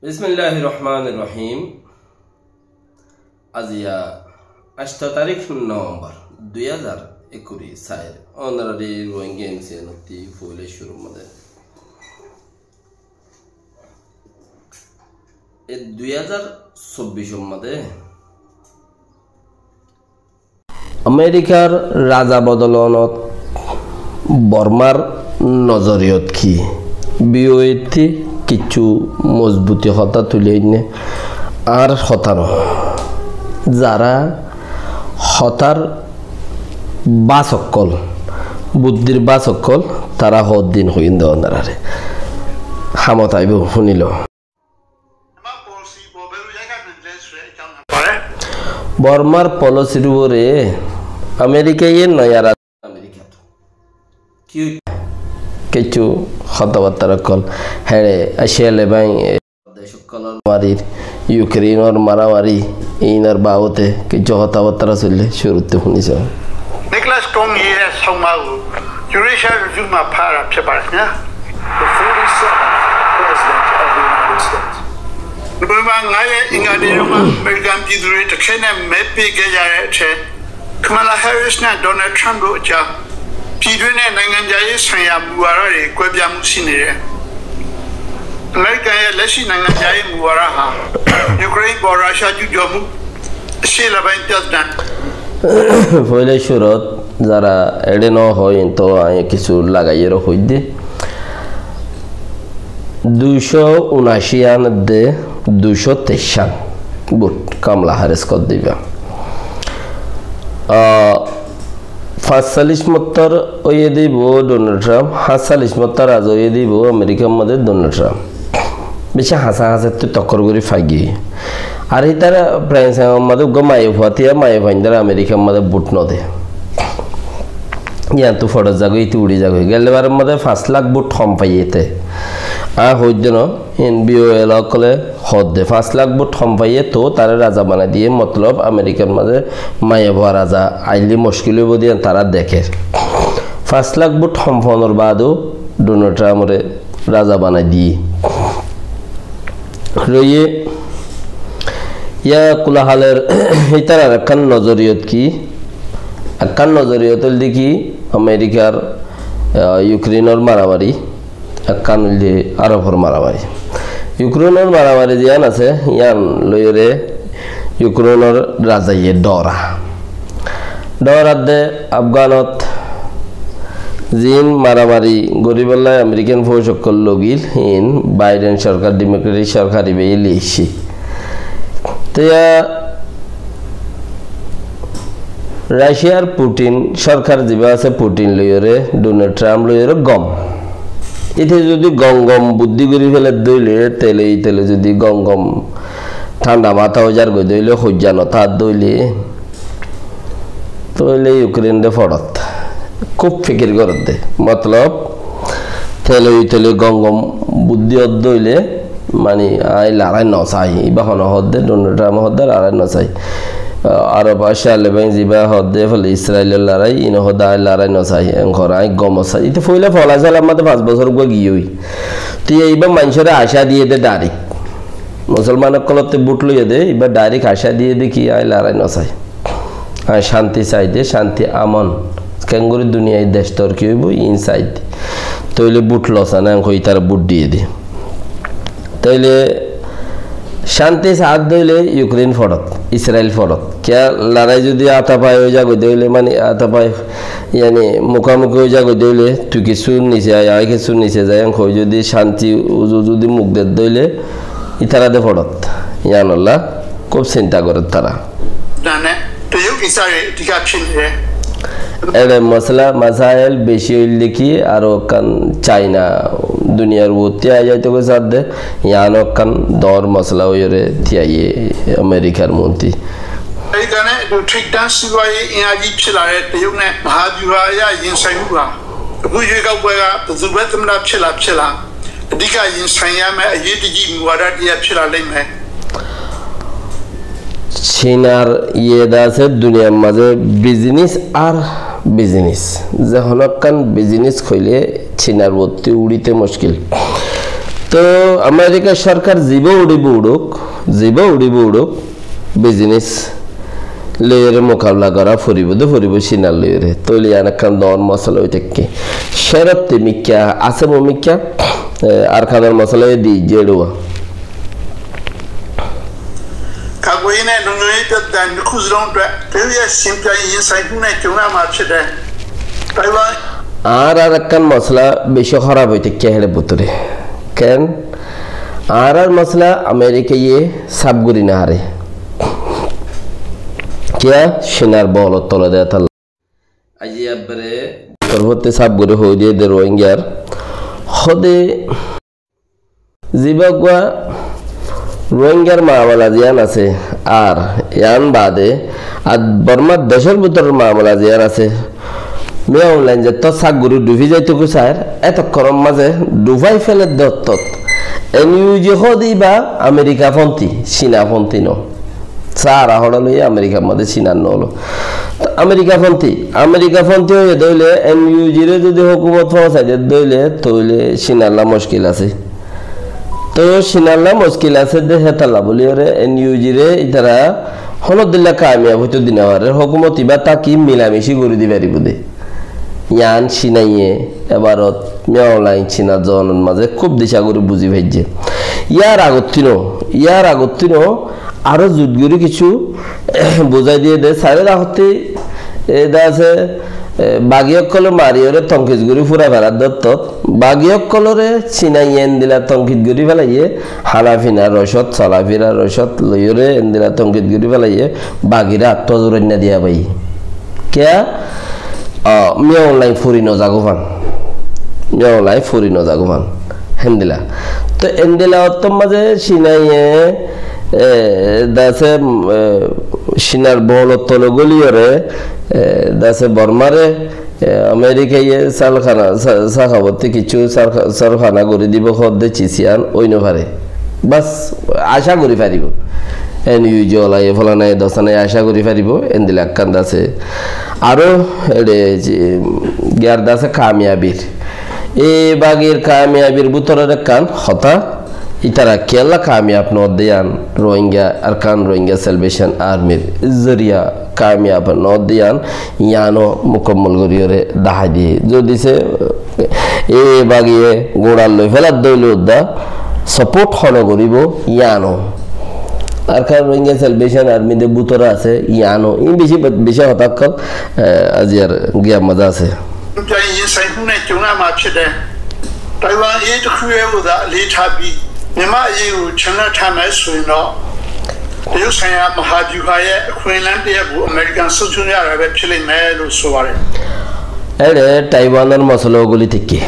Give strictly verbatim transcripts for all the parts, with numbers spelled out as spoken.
Bismilláhir rohmánir rohím. Aziya añctho tarík Novembor dui házar ekkuri sair. Ónorari Rohingya M C N ottú foila cúrur mazé. E dui házar sobbic or mazé Amerikar raza bodolonot Bormar nozoriyot ki? B O A ttú kissú mozbuti hotá tuli ainné, añár hotá no. Zará hotár bas okkol, buddir bas okkol, tará hoddin hoiyum de ónorare. Hamot aibó, fúnilo. Bormar polisir uore Amerikaye noya ra-, Amerikat ki kissú hotábattar okkol, héçe Asia Levant, e, dec okkolor marir, Ukrainor maramari, inor babote kissú hotábattar soille cúruttú fúniso. Niklas Kong ye saumau, Eurasia Zuma para pepara nya. The forty-seventh President of the United States. November ငါးရက် အင်္ဂါနေ့တုန်းက အမေရိကန်ပြည်သူတွေ တခဲနက် မဲပေးခဲ့ကြတဲ့အထဲ Kamala Harris နဲ့ Donald Trump တို့အကြား ပြည်တွင်းနဲ့ နိုင်ငံခြားရေးဆိုင်ရာ မူဝါဒတွေ ကွဲပြားမှုရှိနေတယ်။ အမေရိကန်ရဲ့ လက်ရှိ နိုင်ငံခြားရေး မူဝါဒဟာ ယူကရိန်းအပေါ် ရုရှားကျူးကျော်မှု၊ အရှေ့အလယ်ပိုင်း ပြဿနာ Foila cúrut zará eçe no hoó, ento añí kissú lagaiyóre hoidde. Duicó unací an de duicó teic an bút Kamala Harris ot dibo. Ah, fañscallic mottor óiye dibo Donald Trump, háñtcallic mottor raza óiye dibo Amerikar mazé Donald Trump. Beci hañsá hañsáttu tokkor gorí faigiyói. Ar ítara Frans or mazé uggwá maiyafua tiya, maiyafuaindóre Amerikar mazé bút no de. Yíantu foçot zagói, íte uçí zagói. Gelé baror mazé fañs lak bút hom faiyé te. Añí hoidde no, iín B O A okkole hoódde. Fañs lak bút hom faiyé, tou taré raza banai diyé, motolob Amerikar mazé maiyafua raza ailé muckil óibo de yían tará dekér. Fañs lak bút hom fonor baado Donald Trump ore raza banai diyé. Roiyé, yá kulahaler ítarar ekkán nozoriyot ki? Ekkán nozoriyot óilde ki, Amerikar, ah, Yukreinor maramari, ekkán óilde Arobor maramari. Yukreinor maramari ziyán asé, yían loiyóre Yukreinor razaye dhoora. Dhoradde Afganot ziín maramari goríbolla Amerikan fóuj okkol logil, iín Biden sorkar, Democratic sorkar ibáye loiccé. Te yá Rusiar Putin sorkar zibá asé, Putin loiyóre, Donald Trump loiyóre gom. Íte zodi gom gom buddí gorí féle dóile, tele ítele zodi gom gom thánda matá ói zargoi dóile, hoijja no táadde óile, tóile Yukreinre foçot. Kúb fikir gorédde. Motolob, tele ítele gom gom buddí ódde óile, mani, añí larái no sai. Ibá hone hoódde, Donald Trump hoódde larái no sai. Ah, Arob Asia Levant zibá hoódde, fele Israilor larái, ine hoódde añí larái no sai. Enkor añí gomot sai. Íte foila fola salar mazé fañs bosór uggwá giyói. Te ibá maincóre acá diyé de direct. Musolman okkolotte bút loiyé de, ibá direct acá diyé de ki añí larái no sai. Añí cánti sai de, cánti amon. Keéngorí duniyai dec torki óibo, iín sai de. Tóile bút losa na, enkor ítara bút diyé de. Tóile cánti saádde óile Yukrein foçot, Israil foçot. Kiyá larái zodi átafai ói zagoi de óile, mani átafai, yáni mukámuki ói zagoi de óile, tui kissú nise ai, añí kissú nise zai, enkor zodi cánti uzu zodi muk dedde óile, ítara de foçot. Yíanolla kúb sinta gorér tará. Nane, to yó ki sare, tika chin re. Ere masala, masail beci óile ki, aró ekkán China duniyar uottú ai zaito goi sadde, yían ekkán dor masala óiyore tiyaiye Amerikar monti. Amerikane to thik dan sibai iyaji chilare to yó ne mahajuha ya yin sai muha. Abu yó ka bwega to zubai tumda chila chila. အဓိက ရင်ဆိုင်ရမယ့် အရေးတကြီး မူဝါဒတစ်ရပ် ဖြစ်လာလိမ့်မယ်။ Chinar iyé de asé duniyar mazé biznes ar biznes. Ze hono ekkán biznes hoilé Chinar uottú uçíte muckil. Toh Amerikar sorkar zibá uçibó uçuk, zibá uçibó uçuk, bizines loiyóre mukabela gorá foribó de foribó Cinar loiyóre. Tóile yián ekkán doñr mosola ói táikke. Cérotte mikká, asé mo mikká, e, Arkanor mosola yó di zeçuwa. Añárar ekkán mosola beci hóraf ói táikke héçe bútore. Ken? Añárar mosola Amerikaye sáf gorí no fare. Kiyá? Cinar bolor tole de hétolla. Aijja ebbare torfótte sáf gorí hoói diyé de Rohingyar. Hóde zibá uggwá Rohingyar mamela ziyán asé, ar yián baade ar Bormar decór bútoror mamela ziyán asé, Min Aung Hlaing zettó sak gorí dhufi zaitó goi sair, étokkonor mazé dhufai féle de ottót. N U G hoó de íba Amerika fonti, Cina fonti no. Sára hoçé loiyé Amerikar mazé Cinar no óilo. Amerika fonti, Amerika fonti óiye de óile N U G re zodi hókumot foóñsai de óile, tóile Cinalla muckil asé. Tói Cinalla muckil asé de hétalla bóliyoré N U G re ítara honódilla kamiyab óito di no farer. Hókumot íba táki milamici gorí di faribó de. Yián Cinaye ebarot Min Aung Hlaing Cinar zonor mazé kúb dica gorí buzí faijje. Yar agottí no, yar agottí no, aró zut gorí kissú buzái diyé de, sairé dahottí, e, de asé, e, bagi ókkolé mariyóre tonkis gorí fúrai felar de ottót, bagi ókkolóre Cinaye endilla tonkis gorí félaiye, hána fina rocót, sola fira rocót loiyóre endilla tonkis gorí félaiye, bagiré attú azur ainna diya bái. Kiyá? Ah, Min Aung Hlaing fori no zagói fán. Min Aung Hlaing fori no zagói fán. Héndilla. Toh endilla ottór mazé Cinaye, e, de asé, e, Cinar bolor tole góliyoré, e, de asé Bormare, e, Amerikaye salkana, sa-, sakabottí kissú salka-, salkana gorí dibó hoódde cis yián ói no fare. Bas, acá gorí faribó. N U G olaye, folanaye, dosanaye acá gorí faribó, endilla ekkán de asé. Aró eçe ze, giyar de asé kamiyabir. E bagir kamiyabir bútoror ekkán hotá, ítara kiyólla kamiyab no ódde yián, Rohingya, Arakan Rohingya Salvation Armyr zoriya kamiyab no ódde yián, yiáno mukammol goríyoré dahái diyé. Zodi se, e bagiye guñçar loi félar dóile udda, support hone goríbo yiáno. Arakan Rohingya Salvation Army de bútore asé yiáno. Iín beci, beci hotá ókkol, e, aziyar giyar mazé asé. မြန်မာ့အရေးကို ချန်လှပ်ထားမယ်ဆိုရင်တော့ တရုတ်ဆိုင်ရာ မဟာဗျူဟာရဲ့ အခွင့်အလမ်းတစ်ရပ်ကို အမေရိကန် ဆုံးရှုံးရတာပဲ ဖြစ်လိမ့်မယ်လို့ ဆိုပါတယ်။ Éçe Taiwanor mosola óguli táikke.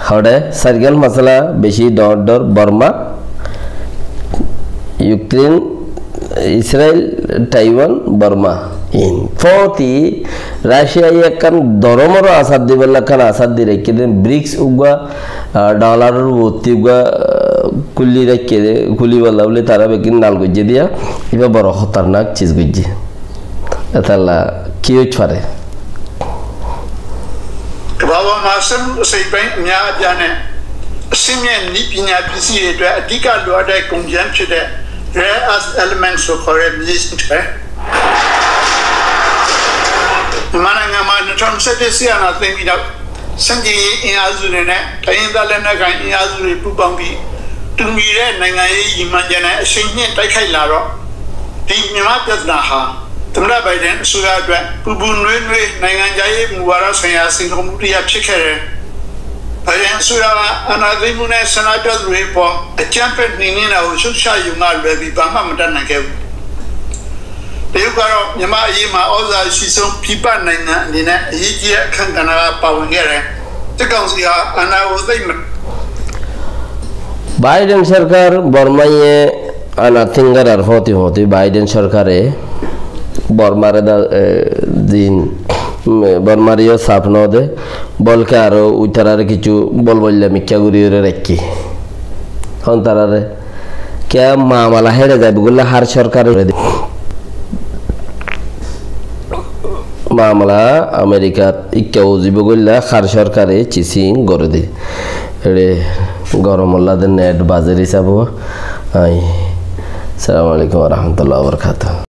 Hoçé, sairgán mosola beci dhoóñr dhoóñr, Borma, Ukraine, Israel, Taiwan, Borma. Iín fóti Raciaye ekkán doromor asar dibolla ekkán asar di raikké de, brics uggwá, ah, dholaror uottí uggwá, ah, kúli raikké de, kúlibolla bóli tará bekkún nal goijjé diya, íba boro hótarnak cis goijjé. Étalla ki óit fare? Kobáwá masam sai bai nya jane. အဆင့်မြင့်နည်းပညာပစ္စည်းတွေအတွက် အဓိကလိုအပ်တဲ့ ကုန်ကြမ်းဖြစ်တဲ့ rare earth elements လို့ခေါ်တဲ့ မြေစစ်တွေ မြန်မာနိုင်ငံမှာ နှစ်ထောင်နှစ်ဆယ့်တစ် စစ်အာဏာသိမ်းပြီးနောက် ဆန့်ကျင်ရေးအင်အားစုတွေနဲ့ တိုင်းရင်းသားလက်နက်ကိုင် အင်အားစုတွေ ပူးပေါင်းပြီး တူညီတဲ့ နိုင်ငံရေးရည်မှန်းချက်နဲ့ အရှိန်မြှင့်တိုက်ခိုက်လာတော့ ဒီမြန်မာ့ပြဿနာဟာ သမ္မတဘိုင်ဒင်အစိုးရအတွက် ပူပူနွေးနွေး နိုင်ငံခြားရေးမူဝါဒဆိုင်ရာ စိန်ခေါ်မှုတစ်ရပ်ဖြစ်ခဲ့တယ်။ ဘိုင်ဒင်အစိုးရက အာဏာသိမ်းမှုနဲ့ ဆန္ဒပြသူတွေအပေါ် အကြမ်းဖက်နှိမ်နင်းတာကို ရှုတ်ချရုံကလွဲပြီး ဘာမှမတတ်နိုင်ခဲ့ဘူး။ တရုတ်ကတော့ မြန်မာ့အရေးမှာ သြဇာအရှိဆုံး ပြည်ပနိုင်ငံအနေနဲ့ အရေးကြီးတဲ့ အခန်းကဏ္ဍက ပါဝင်ခဲ့တယ်။ စစ်ကောင်စီဟာ အာဏာကို သိပ်မ Biden sorkar Bormaye ana tingarar fóti fóti Biden sorkare Bormare da, e, din, mm, Bormare yó saf no de, bolke aró uitarare kissú bolboilla mikká gorí ore raikké. Hon tarare, kiyá mamala héçe zaibo goille hár sorkare mamala Amerikat ikká uzibo goilla hár sorkare cising gore de. Ere Gorom ollá de net bazar hísabe. Ai, assalamu alaikum wa rahmatullahi wa barakatuhu.